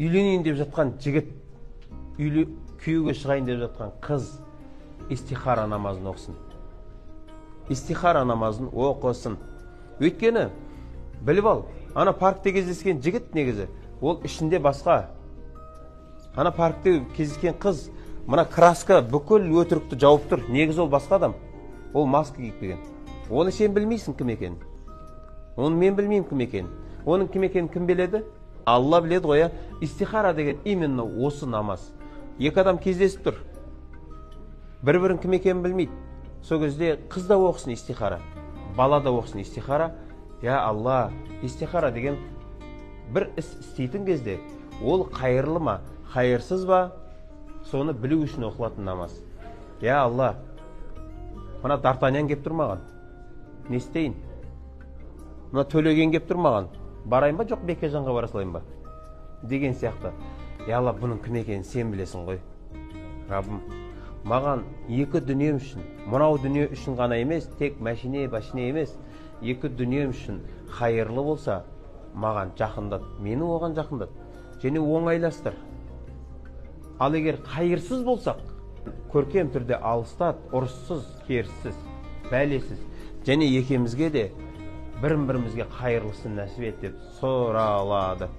Үйленейін деп жатқан жігіт, күйеуге шығайын деп жатқан қыз истихара намазын оқысын. Истихара намазын оқысын. Өйткені біліп ал, ана паркте кездескен жігіт негізі, ол ішінде басқа. Ана паркте кездескен қыз, мына краска бүкіл өтірікті жауып тұр. Негізі ол басқа адам. Ол маска киіп келген. Оны сен білмейсің кім екенін. Оны мен білмеймін кім екенін. Оның кім екенін кім біледі? Алла біледі ғой, иә. Истихара деген именно осы намаз. Екі адам кездесіп тұр. Бір-бірін кім екенін білмейді. Сол кезде қыз да оқысын истихара, бала да оқысын истихара. Я Алла, истихара деген бір іс істейтін кезде ол қайырлы ма, қайырсыз ба, соны білу үшін оқылатын намаз. Я Алла, мына Д'Артаньян кеп тұр маған, не істейін? Мына Төлеген кеп тұр маған, барайын ба, жоқ Бекежанға бара салайын ба? Деген сияқты. Я Алла, бұның кім екенін сен білесің ғой. Раббым, маған екі дүнием үшін, мынау дүние үшін ғана емес, тек мәшине, башине емес, екі дүнием үшін қайырлы болса, маған жақындат, мені оған жақындат, және оңайластыр. Ал егер қайырсыз болсақ, көркем түрде алыстат, ұрыссыз, керіссіз, бәлесіз, және екеумізге де бірін-бірімізге қайырлысын нәсіп ет деп сұралады.